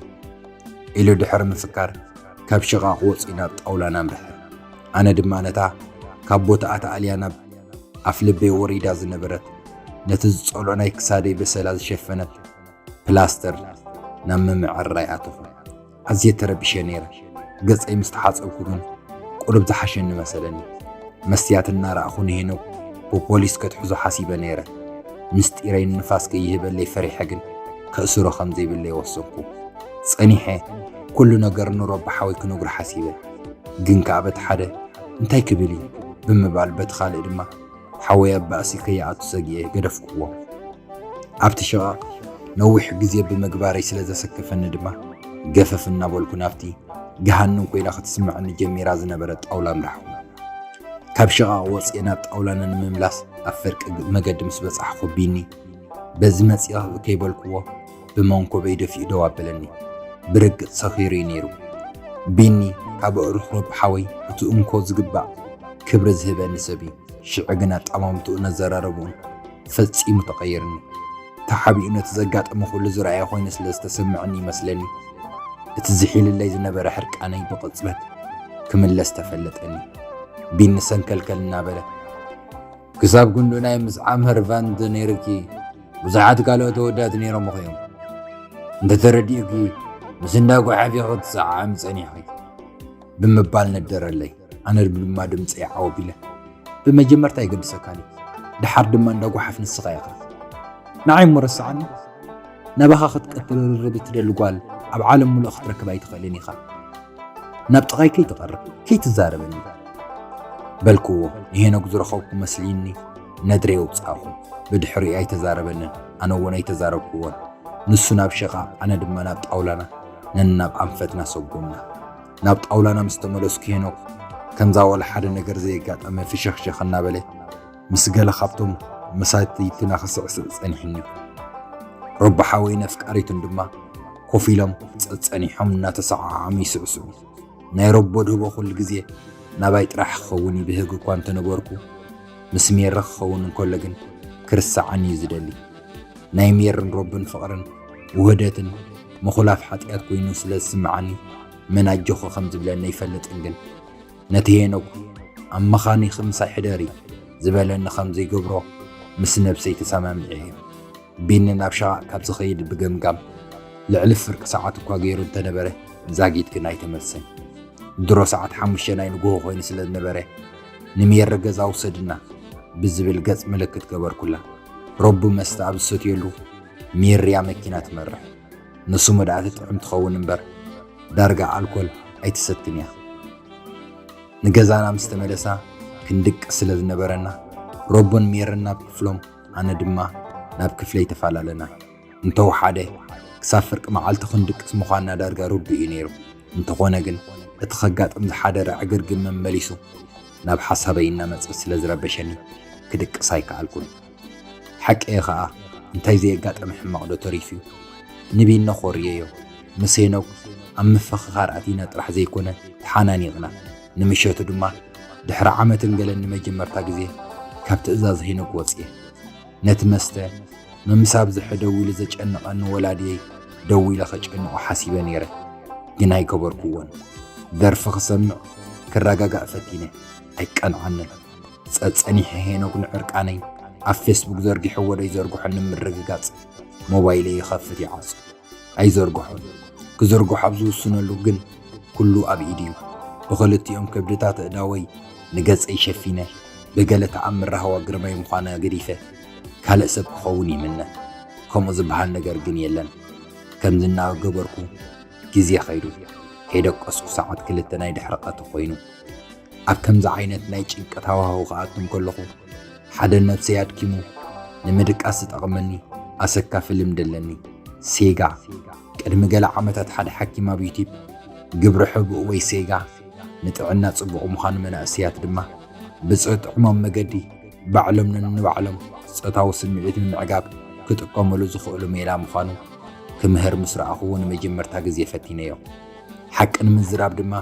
ኢሉ ድሕሪ ምፍካር ካብ ሽቓቕ ወጺኡ ናብ ጣውላና ኣምርሐ። ኣነ ድማ ነታ ካብ ቦታኣ ተኣልያ ናብ ኣፍ ልበይ ወሪዳ ዝነበረት ነቲ ዝጸልኦ ናይ ክሳደይ በሰላ ዝሸፈነት ፕላስተር ናብ ምምዕርራይ ኣተኹ። ኣዝየ ተረቢሸ ነይረ። ገጸይ ምስ ተሓጸብኩ ግን ቁሩብ ዝሓሸኒ መሰለኒ። መስትያት እናረኣኹ ንሄኖክ ብፖሊስ ከትሕዞ ሓሲበ ነይረ። ምስጢረይ ንንፋስ ከይህበለይ ፈሪሐ ግን ከእስሮ ከም ዘይብለይ ወሰንኩ። ጸኒሐ ኩሉ ነገር ንሮቢ ሓወይ ክነግሮ ሓሲበ። ግን ከኣ በቲ ሓደ እንታይ ክብል እዩ ብምባል በቲ ካልእ ድማ ሓወይ ኣብ ባእሲ ከይኣቱ ሰጊኤ ገደፍኩዎ። ኣብቲ ሽቓቕ ነዊሕ ግዜ ብምግባረይ ስለ ዘሰከፈኒ ድማ ገፈፍ እናበልኩ ናብቲ ገሃነም ኮይና ክትስምዐኒ ጀሚራ ዝነበረት ጣውላ ኣምራሕኩ። ካብ ሽቓቕ ወጺኤ ናብ ጣውላና ንምምላስ ኣብ ፍርቂ መገዲ ምስ በጻሕኩ ቢኒ በዚ መጺኣ ከይበልክዎ ብመንኮበይ ደፊኡ ደው ኣበለኒ። ብርግጽ ሰኺሩ እዩ ነይሩ። ቢኒ ካብ ኣዕሩኽ ረቢ ሓወይ እቲ እንኮ ዝግባእ ክብሪ ዝህበኒ ሰብ እዩ። ሽዑ ግን ኣጠማምትኡ ነዘራረብኡን ፈጺሙ ተቐይርኒ። ተሓቢኡ ነቲ ዘጋጠመ ኩሉ ዝረኣየ ኮይኑ ስለ ዝተሰምዐኒ ይመስለኒ እቲ ዝሒልለይ ዝነበረ ሕርቃነይ ብቕጽበት ክምለስ ተፈለጠኒ። ቢኒ ሰንከልከል እናበለ፣ "ክሳብ ክንዱ ናይ ምስዓም ህርፋን እንተነይርኪ ብዙሓት ካልኦት ኣወዳት ነይሮምኺ እዮም። እንተተረዲኡኪ ምስ እንዳ ጓሓፍ ኢኺ ክትሰዓዓሚ ጸኒሕኪ" ብምባል ነደረለይ። ኣነ ድማ ድምጸይ ዓው ኣቢለ፣ "ብመጀመርታ ኣይገድሰካን እዩ፣ ደሓር ድማ እንዳ ጓሓፍ ንስኻ ኢኻ። ንዓይ እሞ ረስዓኒ? ናባኻ ክትቀትል ርርብ እትደሊ ጓል ኣብ ዓለም ሙሉእ ክትረክብ ኣይትኽእልን ኢኻ። ናብ ጥቓይ ከይትቐርብ፣ ከይትዛረበኒ" በልክዎ። ንሄኖክ ዝረኸብኩ መስሊኒ ነድሪ የውጻእኹ። ብድሕሪኡ ኣይተዛረበንን፣ ኣነ እውን ኣይተዛረብክዎን። ንሱ ናብ ሽቓቕ፣ ኣነ ድማ ናብ ጣውላና ነናብ ኣንፈትና ሰጎምና። ናብ ጣውላና ምስ ተመለስኩ ሄኖክ ከምዛ ወላ ሓደ ነገር ዘየጋጠመ ፍሽኽሽኽ እናበለ ምስ ገለ ካብቶም መሳትይትና ክስዕስዕ ጸኒሑኒ። ረቦ ሓወይን ኣፍቃሪቱን ድማ ኮፍ ኢሎም ጸጸኒሖም እናተሰዓዓሙ ይስዕስዑ። ናይ ረቦ ድህቦ ኩሉ ግዜ ናባይ ጥራሕ ክኸውን ይብህግ እኳ እንተነበርኩ፣ ምስ ሜሪ ክኸውን እንከሎ ግን ክርስዓኒ እዩ ዝደሊ። ናይ ሜርን ረቦን ፍቕርን ውህደትን ምኹላፍ ሓጢኣት ኮይኑ ስለ ዝስምዓኒ፣ መን ኣጆኺ ከም ዝብለኒ ኣይፈልጥን፣ ግን ነቲ ሄኖክ ኣብ መኻኒኺ ምሳይ ሕደሪ ዝበለኒ ከም ዘይገብሮ ምስ ነብሰይ ተሰማሚዐ እየ። ቢኒ ናብ ሸቓቕ ካብ ዝኸይድ ብገምጋም፣ ልዕሊ ፍርቂ ሰዓት እኳ ገይሩ እንተነበረ፣ ዛጊት ግን ኣይተመልሰን። ድሮ ሰዓት ሓሙሽተ ናይ ንግሆ ኮይኑ ስለ ዝነበረ፣ ንሜሪ ገዛ ውሰድና ብዝብል ገጽ ምልክት ገበርኩላ። ረቡ መስተ ኣብ ዝሰትየሉ ሜሪያ መኪና ትመርሕ። ንስሙ ደኣ ትጥዕም ትኸውን እምበር፣ ዳርጋ ኣልኮል ኣይትሰትን እያ። ንገዛና ምስ ተመለሳ ክንድቅስ ስለ ዝነበረና፣ ረቡን ሜርን ናብ ክፍሎም፣ ኣነ ድማ ናብ ክፍለይ ተፈላለና። እንተወሓደ ክሳብ ፍርቂ መዓልቲ ክንድቅስ ምዃንና ዳርጋ ርዱእ እዩ ነይሩ። እንተኾነ ግን፣ እቲ ከጋጥም ዝሓደረ ዕግርግር መመሊሱ ናብ ሓሳበይ እናመጸ ስለ ዝረበሸኒ፣ ክድቅስ ኣይከኣልኩን። ሓቀየ ኸኣ፣ እንታይ ዘየጋጠመ ሕማቕ ዶ ተሪፉ እዩ? ንቢኖ ኮርየዮ። ምስ ሄኖክ ኣብ ምፍኽኻር ኣቲና ጥራሕ ዘይኮነ፣ ተሓናኒቕና። ንምሸቱ ድማ፣ ድሕሪ ዓመትን ገለን ንመጀመርታ ግዜ ካብ ትእዛዝ ሄኖክ ወጽየ። ነቲ መስተ፣ ምምሳብ ዝሐ ደዊሉ ዘጨንቐኒ ወላድየይ ደዊለ ከጨንቖ ሓሲበ ነይረ፣ ግን ኣይገበርኩዎን። ደርፊ ክሰምዕ ክረጋጋእ ፈቲነ፣ ኣይቀንዓንን። ጸጸኒሐ ሄኖክ ንዕርቃነይ ኣብ ፌስቡክ ዘርጊሕዎ ዶ ይዘርግሖ ንምርግጋጽ ሞባይለይ ይኸፍት ይዓጹ። ኣይዘርግሖን። ክዝርግሖ ኣብ ዝውስነሉ ግን ኩሉ ኣብ ኢዱ እዩ። ብኽልቲኦም ከብድታት ኣእዳወይ ንገጸይ ሸፊነ፣ ብገለ ተኣምር ራህዋ ግርማይ ምዃና ገዲፈ፣ ካልእ ሰብ ክኸውን ይምነ። ከምኡ ዝበሃል ነገር ግን የለን። ከምዚ እናገበርኩ ግዜ ኸይዱ፣ ከይደቀስኩ ሰዓት ክልተ ናይ ድሕሪ ቀትሪ ኾይኑ። ኣብ ከምዚ ዓይነት ናይ ጭንቀት ሃዋህው ክኣቱ እንከለኹ፣ ሓደ ነብሰይ ኣድኪሙ ንምድቃስ ዝጠቕመኒ ኣሰካፊ ልምዲ ኣለኒ። ሴጋ። ቅድሚ ገለ ዓመታት ሓደ ሓኪም ኣብ ዩቲብ፣ ግብሪ ሕቡእ ወይ ሴጋ ንጥዕና ጽቡቕ ምዃኑ፣ መናእሰያት ድማ ብዝጥዕሞም መገዲ ባዕሎም ነንባዕሎም ጾታዊ ስምዒት ንምዕጋብ ክጥቀሙሉ ዝኽእሉ ሜላ ምዃኑ ክምህር ምስ ረኣኹዎ ንመጀመርታ ግዜ ፈቲነዮ። ሓቂ ንምዝራብ ድማ፣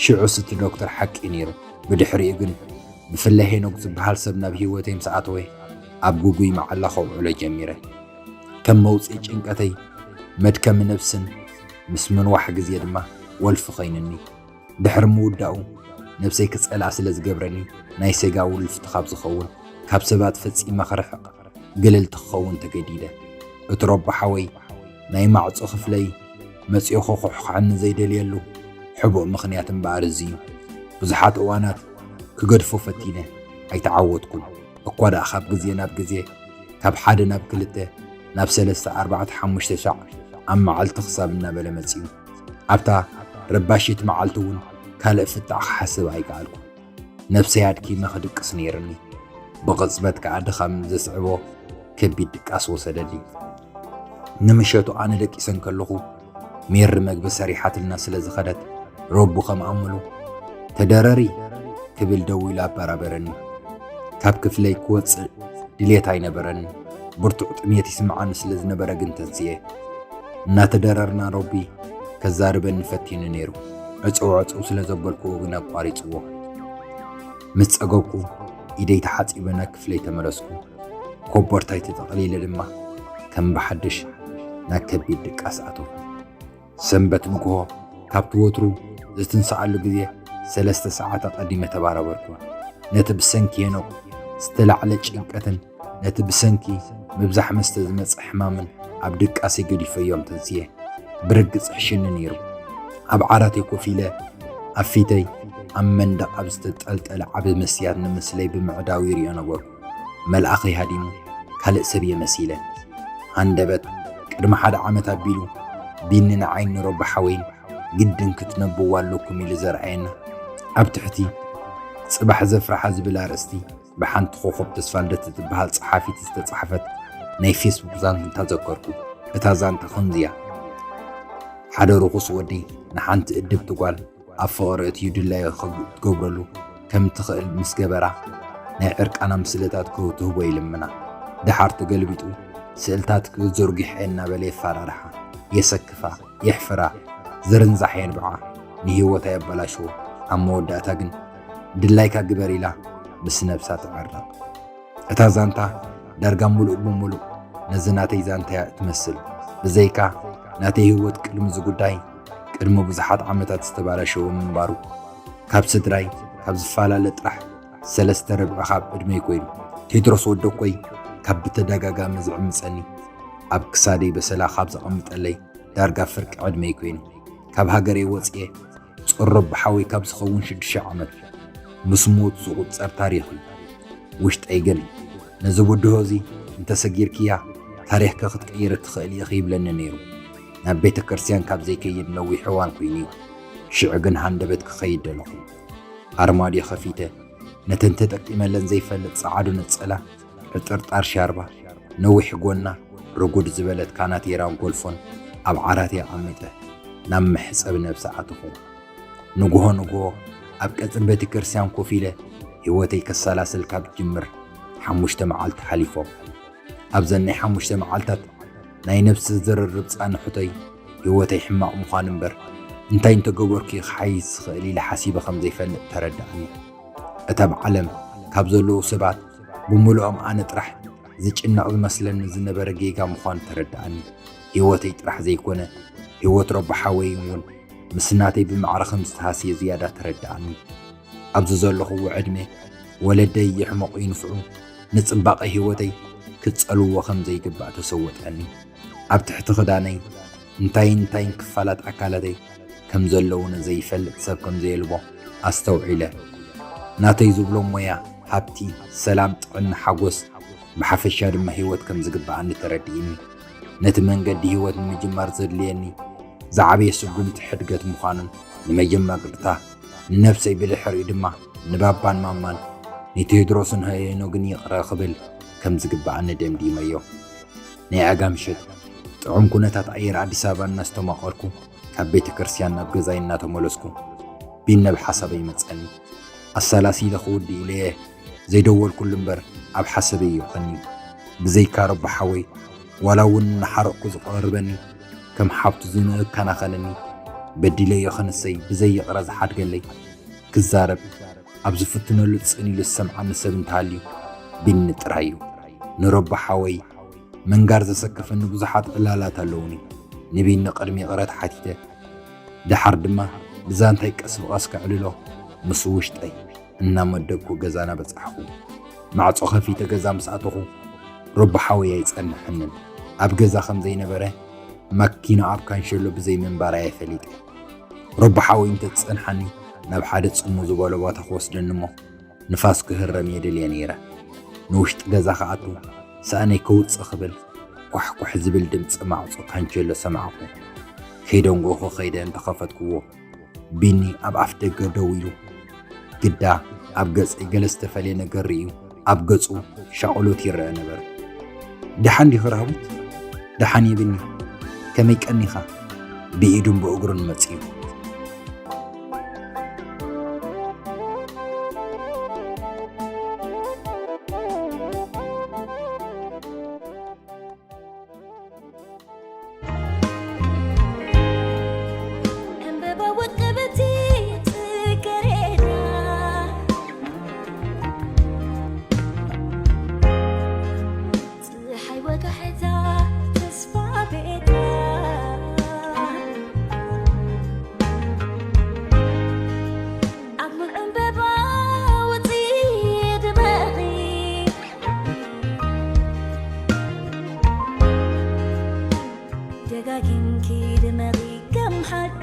ሽዑስ እቲ ዶክተር ሓቂ እዩ ነይሩ። ብድሕሪኡ ግን፣ ብፍላይ ሄኖክ ዝበሃል ሰብ ናብ ህይወተይ ምስ ኣተወ፣ ኣብ ግጉይ መዓላ ከውዕሎ ጀሚረ። ከም መውጽኢ ጭንቀተይ፣ መድከሚ ነብስን ምስ ምንዋሕ ግዜ ድማ ወልፊ ኮይኑኒ። ድሕሪ ምውዳኡ፣ ነብሰይ ክጸልኣ ስለ ዝገብረኒ፣ ናይ ሴጋ ውልፍቲ ካብ ዝኸውን፣ ካብ ሰባት ፈጺመ ክርሕቕ፣ ግልልቲ ክኸውን ተገዲደ። እቲ ረቦ ሓወይ ናይ ማዕጾ ክፍለይ መጺኡ ክኹሕኳሐኒ ዘይደልየሉ ሕቡእ ምኽንያት እምበኣር እዚ እዩ። ብዙሓት እዋናት ክገድፎ ፈቲነ፣ ኣይተዓወትኩን። እኳ ደኣ ካብ ግዜ ናብ ግዜ፣ ካብ ሓደ ናብ ክልተ፣ ናብ ሰለስተ፣ ኣርባዕተ፣ ሓሙሽተ ሳዕ ኣብ መዓልቲ ክሳብ እናበለ መጺኡ። ኣብታ ረባሺት መዓልቲ እውን ካልእ ፍታሕ ክሓስብ ኣይከኣልኩን። ነብሰይ ኣድኪመ ክድቅስ ነይርኒ። ብቕጽበት ከኣ ድኻም ዘስዕቦ ከቢድ ድቃስ ወሰደኒ። ንምሸቱ ኣነ ደቂሰ እንከለኹ፣ ሜሪ መግቢ ሰሪሓትልና ስለ ዝኸደት፣ ረቡ ከም ኣመሉ፣ "ተደረሪ" ክብል ደው ኢሉ ኣበራበረኒ። ካብ ክፍለይ ክወጽእ ድሌት ኣይነበረንን። ብርቱዕ ጥሜት ይስምዓኒ ስለ ዝነበረ ግን ተንስኤ። እናተደረርና ረቢ ከዛርበኒ ፈቲኑ ነይሩ። ዕጽው ዕጽው ስለ ዘበልክዎ ግን ኣቋሪጽዎ። ምስ ጸገብኩ ኢደይ ተሓጺበ ናብ ክፍለይ ተመለስኩ። ኮቦርታይ ተጠቕሊለ ድማ ከም ብሓድሽ ናብ ከቢድ ድቃስ ኣተኹ። ሰንበት ንግሆ ካብቲ ወትሩ ዝትንስኣሉ ግዜ ሰለስተ ሰዓት ኣቐዲመ ተባራበርኩ። ነቲ ብሰንኪ ሄኖክ ዝተላዕለ ጭንቀትን ነቲ ብሰንኪ ምብዛሕ መስተ ዝመጽእ ሕማምን ኣብ ድቃሰይ ገዲፈዮም ተንስየ። ብርግጽ ሕሽኒ ነይሩ። ኣብ ዓራተይ ኮፍ ኢለ ኣብ ፊተይ ኣብ መንደቕ ኣብ ዝተጠልጠለ ዓቢ መስትያት ንምስለይ ብምዕዳው ይርእዮ ነበርኩ። መልኣኸይ ሃዲሙ ካልእ ሰብ እየ መሲለ። ሃንደበት ቅድሚ ሓደ ዓመት ኣቢሉ ቢኒ ንዓይን ንረቢ ሓወይን ግድን ክትነብዋ ኣለኩም ኢሉ ዘርኣየና። ኣብ ትሕቲ ጽባሕ ዘፍርሓ ዝብል ኣርእስቲ ብሓንቲ ኮኾብ ተስፋልደት እትበሃል ጸሓፊት ዝተጻሕፈት ናይ ፌስቡክ ዛንታ ዘከርኩ። እታ ዛንታ ከምዚ እያ። ሓደ ርኹስ ወዲ ንሓንቲ እድብቲ ጓል ኣብ ፍቕሪ እትዩ ድላዩ ክትገብረሉ ከም ትኽእል ምስ ገበራ፣ ናይ ዕርቃና ምስልታት ክህቡ ትህቦ ይልምና። ደሓር ተገልቢጡ ስእልታት ክዘርጊሐ እናበለ የፈራርሓ፣ የሰክፋ፣ የሕፍራ፣ ዝርንዛሕ የንብዓ፣ ንህይወታ የበላሽዎ። ኣብ መወዳእታ ግን ድላይካ ግበር ኢላ ምስ ነብሳ ትዕረቕ። እታ ዛንታ ዳርጋ ምሉእ ብምሉእ ነዚ ናተይ ዛንታ እያ እትመስል። ብዘይካ ናተይ ህይወት ቅድሚ እዚ ጉዳይ ቅድሚ ብዙሓት ዓመታት ዝተባላሸወ ምንባሩ፣ ካብ ስድራይ ካብ ዝፈላለ ጥራሕ ሰለስተ ርብዒ ካብ ዕድመይ ኮይኑ። ቴድሮስ ወደኮይ ካብ ብተደጋጋሚ ዝዕምጸኒ፣ ኣብ ክሳደይ በሰላ ካብ ዘቐምጠለይ ዳርጋ ፍርቂ ዕድመይ ኮይኑ። ካብ ሃገረይ ወጽኤ ጸሮብ ሓወይ ካብ ዝኸውን ሽዱሽተ ዓመት ምስ ሞት ዝቑጸር ታሪኽ እዩ። ውሽጠይ ግን ነዚ ብድሆ እዚ እንተሰጊርክያ ታሪኽኪ ክትቅይሪ ትኽእሊ ኢኺ ይብለኒ ነይሩ። ናብ ቤተ ክርስቲያን ካብ ዘይከይድ ነዊሕ እዋን ኮይኑ እዩ። ሽዑ ግን ሃንደበት ክኸይድ ደለኹ። ኣርማድዮ ከፊተ ነተን ተጠቂመለን ዘይፈልጥ ጸዓዱ ነጸላ፣ ዕጥርጣር ሻርባ፣ ነዊሕ ጎና፣ ርጉድ ዝበለት ካናቴራን ጎልፎን ኣብ ዓራት ኣቐሚጠ ናብ መሕጸቢ ነብሲ ኣተኹ። ንግሆ ንግሆ ኣብ ቀጽሪ ቤተ ክርስቲያን ኮፍ ኢለ ህይወተይ ከሰላስል ካብ ጅምር ሓሙሽተ መዓልቲ ሓሊፎም። ኣብዘን ናይ ሓሙሽተ መዓልታት ናይ ነብሲ ዝርርብ ጻንሖተይ ህይወተይ ሕማቕ ምዃኑ እምበር እንታይ እንተገበርኩ እዩ ክሓይሽ ዝኽእል ኢለ ሓሲበ ከም ዘይፈልጥ ተረድኣኒ። እታ ኣብ ዓለም ካብ ዘለዉ ሰባት ብምሉኦም ኣነ ጥራሕ ዝጭነቕ ዝመስለኒ ዝነበረ ጌጋ ምዃኑ ተረድኣኒ። ህይወተይ ጥራሕ ዘይኮነ ህይወት ረቦ ሓወይን እውን ምስ ናተይ ብማዕረ ከም ዝተሃስየ ዝያዳ ተረድኣኒ። ኣብዚ ዘለኹዎ ዕድመ ወለደይ ይሕመቑ ይንፍዑ፣ ንጽባቐ ህይወተይ ክጸልዎ ከም ዘይግባእ ተሰወጠኒ። ኣብ ትሕቲ ክዳነይ እንታይን እንታይን ክፋላት ኣካላተይ ከም ዘለዉ ንዘይፈልጥ ሰብ ከም ዘየልቦ ኣስተውዒለ። ናተይ ዝብሎ ሞያ፣ ሃብቲ፣ ሰላም፣ ጥዕና፣ ሓጎስ፣ ብሓፈሻ ድማ ህይወት ከም ዝግብኣኒ ተረዲእኒ። ነቲ መንገዲ ህይወት ንምጅማር ዘድልየኒ ዝዓበየ ስጉምቲ ሕድገት ምዃኑን ንመጀመርታ ንነብሰይ ብድሕሪኡ ድማ ንባባን ማማን ንቴድሮስን ሄኖግን ይቕረ ክብል ከም ዝግብኣኒ ደምዲመዮ። ናይ ኣጋ ምሸት ጥዑም ኩነታት ኣየር ኣዲስ ኣበባ እናስተማቐርኩ ካብ ቤተ ክርስቲያን ናብ ገዛይ እናተመለስኩ ቢኒ ኣብ ሓሳበይ መጸኒ። ኣሰላሲለ ክውድእ ኢለየ ዘይደወልኩሉ እምበር ኣብ ሓሳበይ እዩ ቀንዩ። ብዘይካ ረቢ ሓወይ ዋላ እውን እናሓረቕኩ ዝቐርበኒ ከም ሓብቱ ዝንከናኸነኒ በዲለዮ ክንሰይ ብዘይ ይቕረ ዝሓድገለይ ክዛረብ ኣብ ዝፍትነሉ ጽን ኢሉ ዝሰምዓኒ ሰብ እንተሃልዩ ቢኒ ጥራይ እዩ። ንረቢ ሓወይ ምንጋር ዘሰከፈኒ ብዙሓት ዕላላት ኣለዉኒ። ንቢኒ ቅድሚ ይቕረታ ሓቲተ፣ ደሓር ድማ ብዛንታይ ቀስ ብቐስ ከዕልሎ ምስ ውሽጠይ እናመደብኩ ገዛና በጻሕኹ። ማዕጾ ከፊተ ገዛ ምስ ኣተኹ ረቢ ሓወይ ኣይጸንሐንን። ኣብ ገዛ ከም ዘይነበረ ማኪና ኣብ ካንሸሎ ብዘይ ምንባር እየ ፈሊጠ። ረቢ ሓወይ እንተዝጸንሓኒ ናብ ሓደ ጽሙ ዝበሎ ቦታ ክወስደኒ እሞ ንፋስ ክህረም እየ ደልየ ነይረ። ንውሽጢ ገዛ ክኣቱ ሳእነይ ከውጽእ ክብል ኳሕኳሕ ዝብል ድምጺ ማዕጾ ካንቸሎ ሰማዕኩ። ከይደንጎኹ ከይደ እንተኸፈትክዎ ቢኒ ኣብ ኣፍ ደገ ደው ኢሉ ግዳ ኣብ ገጸይ ገለ ዝተፈልየ ነገር ርእዩ ኣብ ገጹ ሻቕሎት ይረአ ነበረ። ደሓን ዲኺ ራህቡት? ደሓን እየ ቢኒ። ከመይ ቀኒኻ? ብኢዱን ብእግሩን መጺኡ። ዕምበባ ወቀበቲ ጽጌረዳ፣ ጸሓይ ወጋሕታ ተስፋ ቤታ፣ ኣብ ሙሉእ ዕምበባ ወጺ ድመቒ፣ ደጋጊምኪ ድመቒ ከም ሓቂ።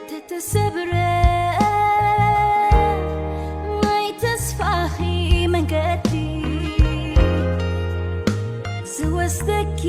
ተተሰብረ ናይ ተስፋኺ መንገዲ ዝወስደኪ